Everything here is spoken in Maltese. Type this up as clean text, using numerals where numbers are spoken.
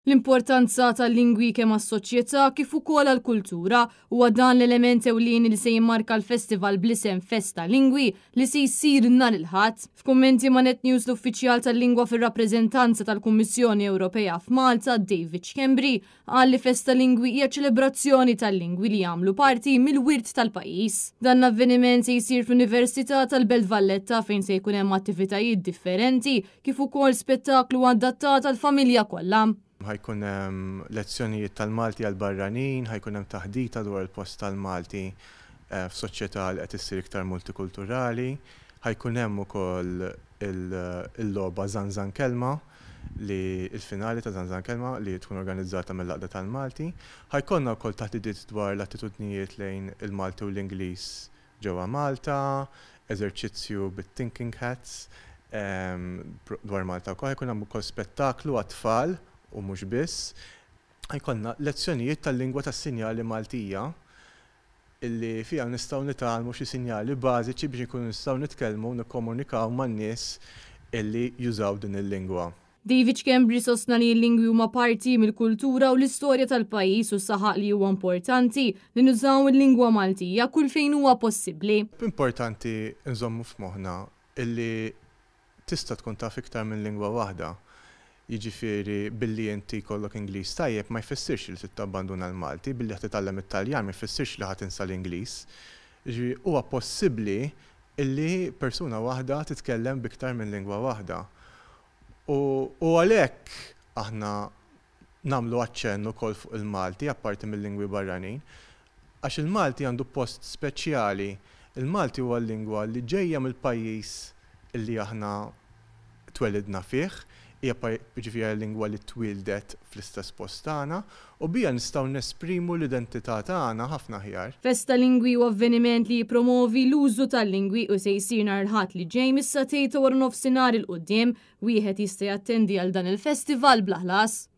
L-importanza tal-lingwi kemm għas-soċjetà kif ukoll għall-kultura huwa dan l-element ewlieni li se jimmarka l-festival bl-isem Festa Lingwi li se jsir nhar il-Ħadd. F'kummenti ma' Net News l-uffiċjal tal-lingwa fir-rappreżentanza tal-Kummissjoni Ewropea f'Malta, David Schembri, Qal li Festa Lingwi hija ċelebrazzjoni tal-lingwi li jagħmlu parti mill-wirt tal-pajjiż. Dan l-avveniment se jsir fl-Università tal-Belt Valletta fejn se jkun hemm attivitajiet differenti kif ukoll spettaklu adattat għall-familja kollha. Ħa jkun hemm lezzjonijiet tal-Malti għall-barranin, ħa jkun hemm taħdita dwar il-post tal-Malti f'soċjetà li qed issir iktar multikulturali, ħa jkun hemm ukoll il-logħba Żanżan Kelma li l-finali ta' Żanżan Kelma li tkun organizzata mill-Għaqda tal-Malti. Ħa jkollna wkoll taħdidiet dwar l-attitudnijiet lejn il-Malti u l-Ingliż ġewwa Malta, eżerċizzju bit-thinking hats dwar Malta wkoll. Ħa jkun hemm ukoll spettaklu għat-tfal u mhux biss. Ħa jkollna lezzjonijiet tal-lingwa tas-sinjali Maltija illi fiha nistgħu nitgħallmu xi sinjali bażiċi biex inkunu nistgħu nitkellmu u nikkomunikaw man-nies illi jużaw din il-lingwa. David Schembri sostna li l-lingwi huma parti mill-kultura u l-istorja tal-pajjiż u saħaq li huwa importanti li nużaw il-lingwa Maltija kull fejn huwa possibbli. Importanti nżommu f'moħħna illi tista' tkun taf iktar minn lingwa waħda. Jiġifieri billi inti jkollok Ingliż tajjeb ma jfissirx li trid tabbanduna l-Malti, billi ħa titgħallem it-Taljan ma jfissirx li ħa tinsa l-Ingliż. Jiġifieri huwa possibbli illi persuna waħda titkellem b'iktar minn lingwa waħda. U u għalhekk aħna nagħmlu aċċenn ukoll fuq il-Malti apparti mil-lingwi barranin. Għax il-Malti għandu post speċjali. Il-Malti huwa l-lingwa li ġejja mill-pajjiż li aħna twelidna fih, hija jiġifieri hija lingwa li twieldet fl-istess post tagħna u biha nistgħu nesprimu l-identità tagħna ħafna aħjar. Festa Lingwi huwa avveniment li jippromovi l-użu tal-lingwi u se jsir nhar il-Ħadd li ġej mis-sagħtejn ta' waranofsinhar 'il quddiem. Wieħed jista' jattendi għal dan il-festival bla ħlas.